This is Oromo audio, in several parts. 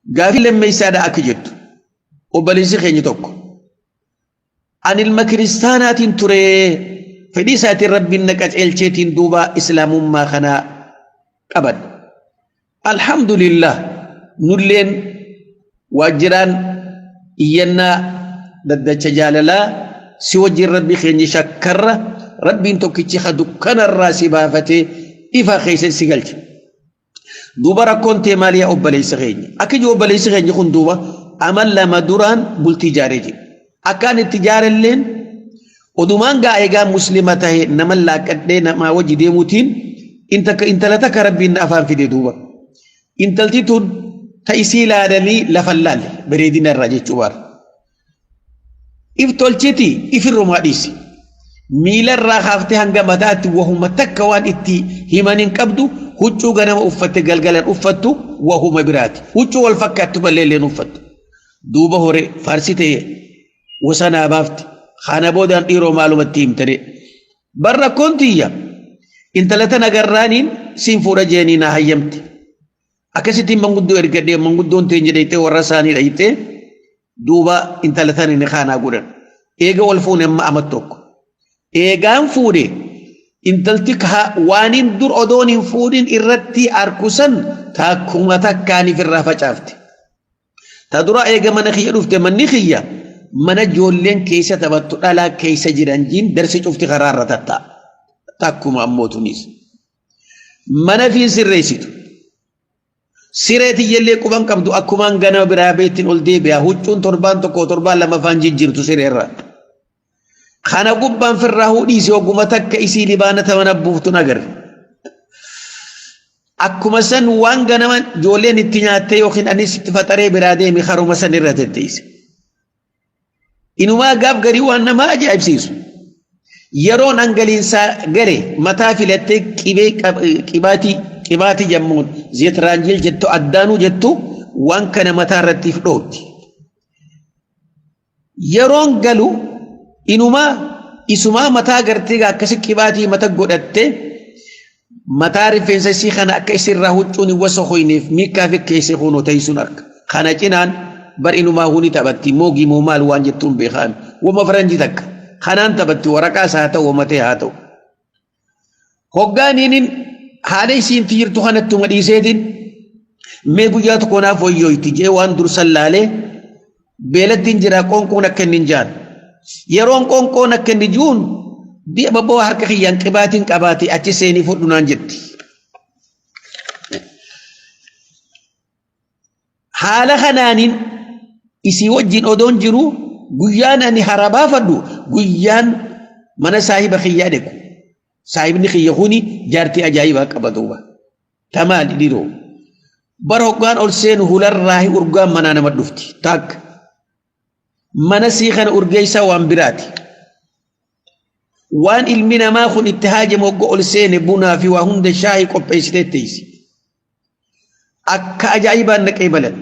Gaafii lammeessaadha akka jettu obboleessi keenya tokko. Ani ilma kiristaanaatiin ture, fedhii isaatiin Rabbiin na qaceelcheetiin duuba islaamummaa kana qabadhe. Alhamdulillah, nulleen waajjiraan iyyannaa daddacha jaalalaa si wajjin Rabbi keenya shakkarra, Rabbiin tokkichi ha dukkanarraa si baafatee ifa keessa si galche. Duuba rakkoon tee maali yaa obboleessa keenya? Akka jiru obboleessi keenya kun duuba amal lama duraan bultii ijaaree jira. Akkaan itti ijaarelleen odumaan gaa egaa muslima tahe nama laaqqadhee namaa wajji deemuutiin intala takka Rabbiin na afaan fide duuba. Intalti tun ta isii laalanii lafa laalle bareedina irraa jechuu baara. If tolchiti ifirrumaa dhiisi. Miila irraa kaaftee hanga mataatti wahuma takka waan itti himan hin qabdu, huccuu ganama uffatte galgalan uffattu wahuma biraati. Huccuu wal fakkaattu malee illee uffattu. Duuba hore faarsi ta'e wasanaa baafti. Kana boodaan dhiiroo maalumatti himtare. Bar rakkoon tiyya intala tana garraaniin siin fuudha jeenii naa hayyamte. Akkasittiin manguddoo ergadhee manguddoon teenya dhayxee warra isaanii dhayxee duuba intala tana ni kaanaa godhan. Eega wal fuune amma amat tokko. Eegaan fuudhe intalti waaniin dur odoon hin fuudhin irratti arkusan takkuma takkaaniif irraa facaafte. Ta dura eega mana kiyya dhufte, manni kiyya mana ijoolleen keessa taphattu, dhalaa keessa jiran jiin darsi cufti karaa irra tatta'a. Takkuma ammoo tunis. Mana fi sirreessitu. Siree tiyyallee quban qabdu, akkumaan ganama biraa beettiin ol deebi'a, huccuun torbaan tokko torbaan lama afaan jijjiirtu sireerra. Kana gubbaan firraa hudhiisi oguma takka isii libaana tamana buuftu nagarre. Akkuma san waan ganama ijoolleen itti nyaattee yookiin anis itti faxaree biraa deemi karuma san irra tetteesse. Inumaa gaaf garii waan nama ajaa'ibsiisu. Yeroon an galiinsaa gale mataa filattee qibee qibaatii qibaatii jammuun zeetiraanjil jettu addaanuu jettu waan kana mataa irratti dhoofti. Yeroon galu inumaa isumaa mataa gartee akkasi qibaatii mata godhattee mataa rifeensa isii kana akka isirraa huccuun hin wasokoyneef miikkaa fi keessee kunoo teessuun harka. Kana cinaan bar inumaa huni taphatti moogii moo maal waan jettuun beekaan wama faranjii takka kanaan taphatti, waraqaas haa ta'u wama ta'e haa ta'u. Hoggaaniinin haala isiin jirtu kanattuma dhiiseetiin mee guyyaa tokko naaf wayyoyti jee waan dursan laalee beelattiin jira, qoonqoon akka inni hin jaan. Yeroon qoonqoon akka inni jiruun bi'a babboo harka kiyyaan qibaatiin qabaate achi seenii fudhu naan jetti. Haala kanaaniin isii wajjin odoon jiru guyyaan ani hara baafadhu guyyaan mana saahiba kiyyaa dhequ. Saahibni kiyya kuni jaartii ajaa'ibaa qaba duuba. Tamaali dhiroo. Bar hoggaan ol seenu hularraahi urgaan manaa nama dhufti. Taakka. Mana sii kana urgeessaa waan biraati. Waan ilmi namaa kun itti haajamu hogga ol seene bunaa fi waa hunda shaayii qopheessitee teessi. Akka ajaa'ibaan naqee balan.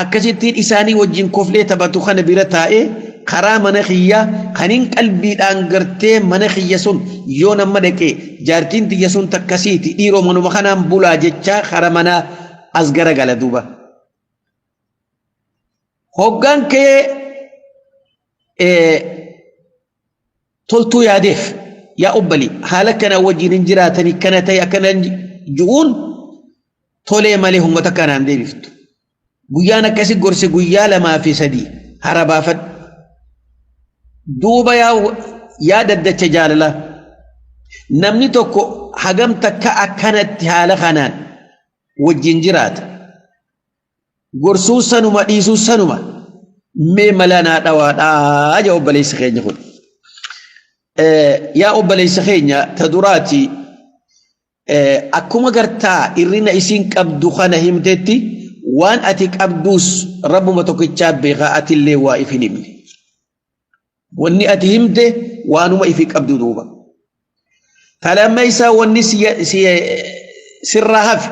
Akkasittiin isaanii wajjin koflee taphatu kana bira taa'ee karaa mana kiyyaa kanin qalbiidhaan gartee mana kiyya sun yoo nama dhaqee jaartiin tiyya sun takkasiiti dhiiroo manuma kanaan bulaa jechaa kara manaa as garagala duuba. Hoggaan kee toltuu yaadeef yaa obbali haala kana wajjin hin jiraatanii kana ta'e akkana ju'uun tolee malee uummata kanaan deebiftu. Guyyaan akkasi gorse guyyaa lamaa fi sadii hara baafadhu. Duuba yaa daddacha jaalalaa namni tokko hagam takka akkanatti haala kanaan wajjin jiraata. Gorsuu sanuma dhiisuu sanuma mee mala naa dhawaadhaa jaa obboleessi keenya kun. Yaa obboleessa keenya, ta duraati akkuma gartaa irrina isiin qabdu kana himtetti waan ati qabduus rabbuma tokkichaa beekaa, atillee waa if hin himne. Wanni ati himte waanuma ifi qabdu duuba. Ta lammeessaa wanni sirraa hafe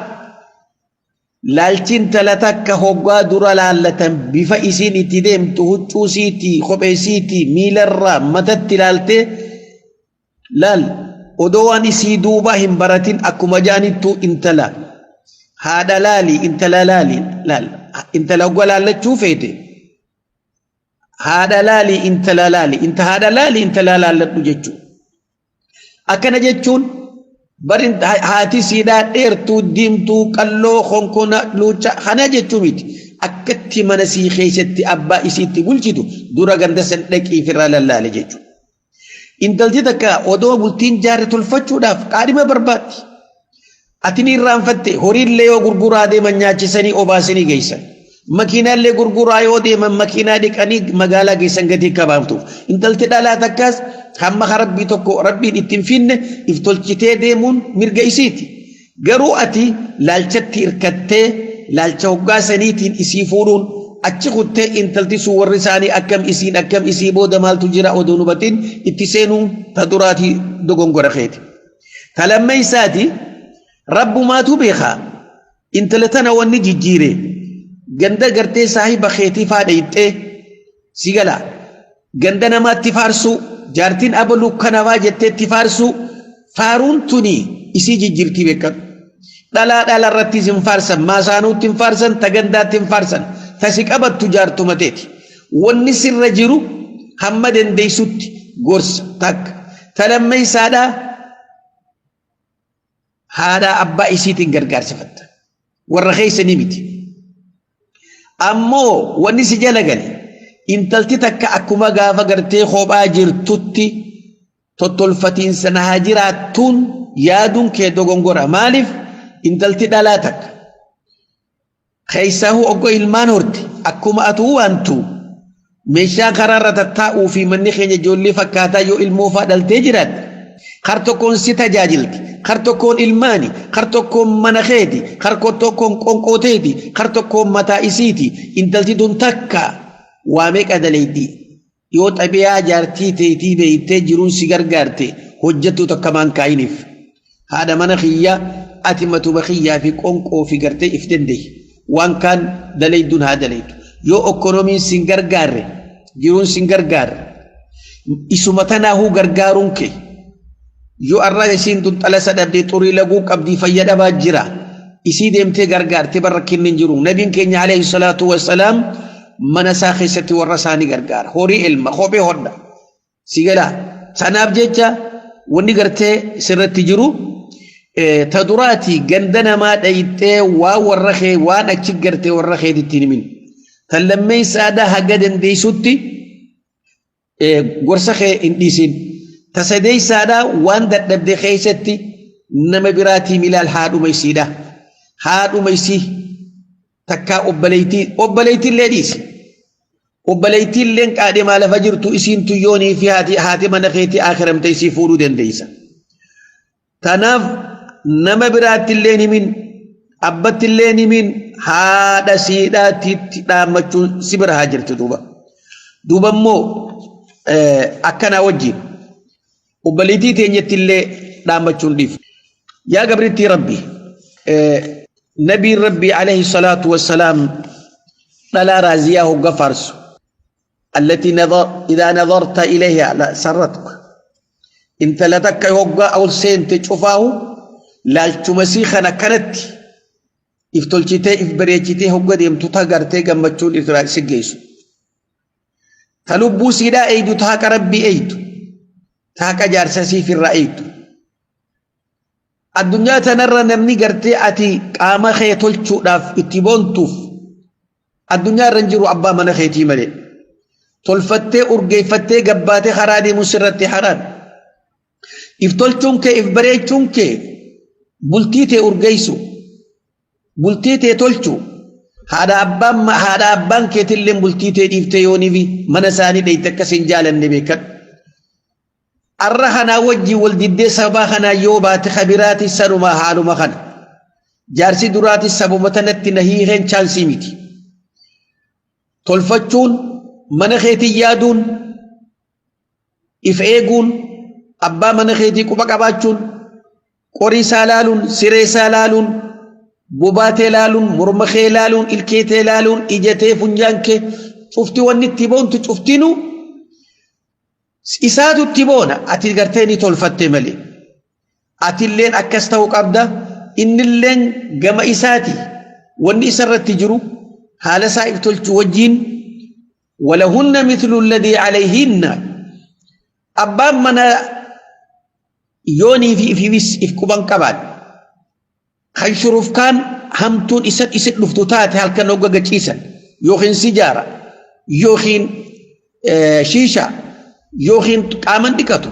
laalchiin tala takka hoggaa dura laallatan bifa isiin itti deemtu, huccuu siitii, kophee siitii, miilarraa matatti laaltee laal odoo waan isii duubaa hin baratin akkuma jaanittuu intala haadha laali, intala laali laal. Intala hoggaa laallachuu feete haadha laali, intala laali, inta haadha laali, intala laalladhu jechuudha. Akkana jechuun bari haati siidhaa dheertuu, diimtuu, qalloo, konkona, luucca kana jechuu miti. Akkatti mana sii keessatti abbaa isiitti bulchitu dura ganda san dhaqii firraa lallaale jechuudha. Intalti takka odoo bultiin jaarre tolfachuudhaaf qaadhima barbaaddi. Ati ni irraanfatte, horiillee yoo gurguraa deeman nyaachisanii obaasanii geessan. Makiinaallee gurguraa yoo deeman makiinaa dhiqanii magaalaa geessan gatii akka baaftuuf. Intalti dhalaa takkaas hamma rabbii tokko rabbiin itti hin finne if tolchitee deemuun mirga isiiti. Garuu ati laalchatti hirkattee laalcha hoggaa saniitiin isii fuudhuun achi kuttee intalti sun warri isaanii akkam, isiin akkam, isii booda maaltu jira odoo hubatin itti seenuun ta duraatii dogongora keeti. Ta lammeessaati, rabbumaatu beekaa, intala tana wanni jijjiire ganda gartee saahiba keetii faa dhayxee si gala ganda namaatti faarsuu, jaartiin abalu kanafaa jetteetti faarsuu, faaruun tuni isii jijjiirtii beekadhu. Dhalaa dhala irrattis hin faarsan, maasaanuutti hin faarsan, ta gandaatti hin faarsan, tasi qabattu jaartuma teeti. Wanni sirra jiru hamma dandeessutti gorsa takka. Ta lammeessaadhaa, haadha abbaa isiitiin gargaarsifatta. Warra keessa ni miti. Ammoo wanni si jala gale, intalti takka akkuma gaafa gartee kophaa jirtutti tottolfatiinsa na haa jiraattuun yaaduun kee dogongora. Maaliif? Intalti dhalaa takka keessaahu oggo ilmaan horte akkuma atuu waantu meeshaa karaarra tattaa'uu fi manni keenya ijoollee fakkaataa yoo ilmoo faa dhaltee jiraatte, kar tokkoon si tajaajilti, kar tokkoon ilmaani, kar tokkoon mana keeti, kar tokkoon qonqooteeti, kar tokkoon mataa isiiti. Intalti tun takka waa meeqa daleeyti. Yoo xabiyaa jaartii teetii beeytee jiruun si gargaarte hojjettuu takka maan kaayiniif. Haadha mana kiyya, ati matuma kiyyaa fi qonqoo fi gartee if dandeeyi. Waan kaan daleeyduun haa daleeytu. Yoo okkonomiin sin gargaarre, jiruun sin gargaarre, isuma tanaahuu gargaaruun kee yoo arraa isiin tun xalasa dhabdee xurii laguu qabdii fayya dhabaa jira. Isii deemtee gargaarte barra kennin hin jiru. Nabiin keenya alayhi salaatu wassalaam mana isaa keessatti warra isaanii gargaara. Horii ilma kophee hodha. Si galaa. Sanaaf jecha wanni gartee sirratti jiru ta duraati ganda namaa dhayixee waan warra kee waan achi gartee warra keetitti hin himin. Ta lammeessaadhaa, haga dandeessutti gorsa kee hin dhiisin. Ta sadeessaadhaa, waan dadhabde keessatti nama biraatiin ilaal, haadhuma isiidha. Haadhuma isii takkaa obboleettii, obboleettii illee dhiisi. Obboleettii illee qaadhimaa lafa jirtu isiin tuyyoonii fi haati mana keetii akhiramte isii fuudhuu dandeessa. Tanaaf nama biraatti illee himin, abbatti illee himin, haadha siidhaatiitti dhaammachuun si bira haa jirtu duuba. Duuba immoo akkanaa wajjin obboleettii teenyatti illee dhaammachuun dhiif. Yaa gabrittii Rabbi, nabiin Rabbi alayhi salaatu wassalaam dhalaa raaziyaa hogga faarsu. التي نظر إذا نظرت إليها لا سرتك، intala takka hoggaa ol seente cufaahu laalchuma sii kana kanatti if tolchitee if bareechitee hogga deemtu ta gartee gammachuun irraa si geessu. Ta lubbuu siidhaa eeydu, ta haqa rabbii eeydu, ta haqa jaarsa siif irraa eeydu. Addunyaa tanarra namni gartee ati qaama kee tolchuudhaaf itti boontuuf addunyaa irra hin jiru abbaa mana keetii malee. Tolfattee urgeeffattee gabbaatee karaa deemuun sirratti haraam. If tolchuun kee, if bareechuun kee bultii tee urgeessu, bultii tee tolchu, haadha abbaan keetillee bultii tee dhiiftee yooniifi mana isaanii dheeyte akkas hin jaalanne beekadhu. Arra kanaa wajjin wal diddee sababa kanaa yoo baate kabiraati sanuma haaluma kana. Jaarsi duraatis sabuma tanatti na hiikeen chaansii miti. Tolfachuun, mana keetii yaaduun, if eeguun, abbaa mana keetii quba qabaachuun, qorii isaa laaluun, siree isaa laaluun, bobaatee laaluun, morma kee laaluun, ilkeetee laaluun, ijatee, funyaan kee cufti wanni itti boontu cuftinuu isaatu itti boona. Ati gartee ni tolfatte malee. Atilleen akkas ta'uu qabda. Innilleen gama isaati wanni isarratti jiru. Haala isaa if tolchuu wajjiin walahunna mithlu alladhii alayhinna abbaan mana yoonii fi ifiifis if quban qabaan kan shurufkaan hamtuun isa isin dhuftu taate halkan hogga gaciisan yookiin sijaara yookiin shiisha yookiin qaaman dhiqatu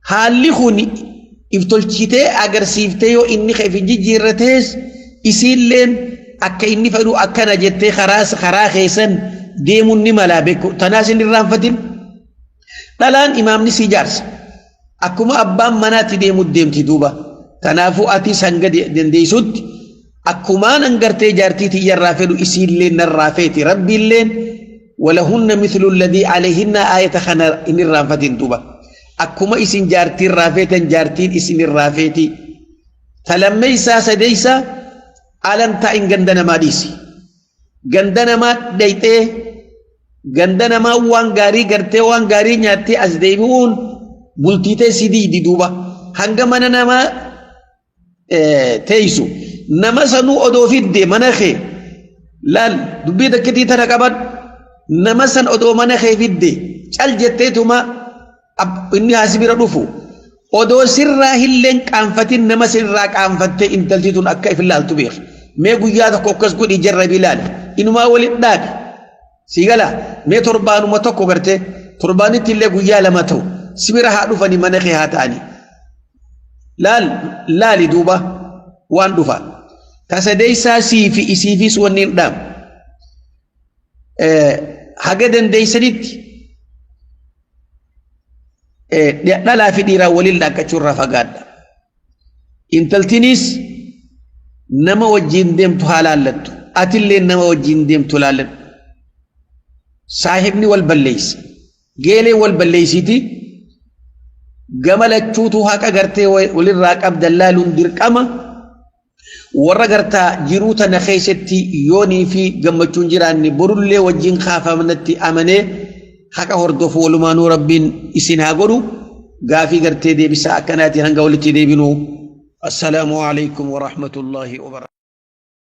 haalli kun if tolchitee agarsiiftee yoo inni if hin jijjiirre ta'es isiilleen akka inni fedhu akkana jettee karaa keessan deemuun ni malaa beeku tanaas hin irraanfatin dhalaan imaamni si jaarsa akkuma abbaan manaatti deemu deemti duuba kanaafuu atis hanga dandeessutti akkumaan hangartee jaartii tiyyarraa fedhu isiilleen narraa feeti rabbiilleen walahunna mithlu alladhii alayhinna aayata kana hin irraanfatin duuba akkuma isin jaartiin raafeetan jaartiin isin irraafeeti talammeeysaa sadeeysaa alan taa'in ganda namaa dhiisi ganda namaa dhayxee ganda namaa waan gaarii gartee waan gaarii nyaattee as deebi'uun bultiitee si diidi duuba hanga mana namaa teeysu nama sanuu odoo fidde mana kee laal dubbii takkitii tana qabadhu nama san odoo mana kee fidde cal jetteetuma inni haa si bira dhufu odoo sirraa hilleen qaanfatin nama sirraa qaanfattee intalti tun akka if ilaaltu beeki mee guyyaa tokko akkas godhi jarrabi ilaali inumaa waliin dhaabi sii gala mee torbaanuma tokko gartee torbaanitti illee guyyaa lama ta'u si bira haa dhufanii mana kee haa ta'anii laal laali duuba waan dhufa tasadeessaa sii fi isiifis wanni hin dhaamu haga dandeessanitti dhalaa fi dhiiraa waliin dhaaqqachuu irraa fagaadha. Intaltinis nama wajjin deemtu haa laallattu. Atillee nama wajjin deemtu laalladhu. Saahibni wal balleessa. Geeleen wal balleessiti. Gama lachuutu haqa gartee walirraa qabdan laaluun dirqama. Warra gartaa jiruu tana keessatti yoonii fi gammachuun jiraanne borullee wajjin kaafamnatti amanee haqa hordofu walumaanuu rabbiin isin haa godhu gaafii gartee deebisaa akkanaatiin hanga walitti deebinu. Assalaamu alaikum wa rahmatullahi wa barakatuh.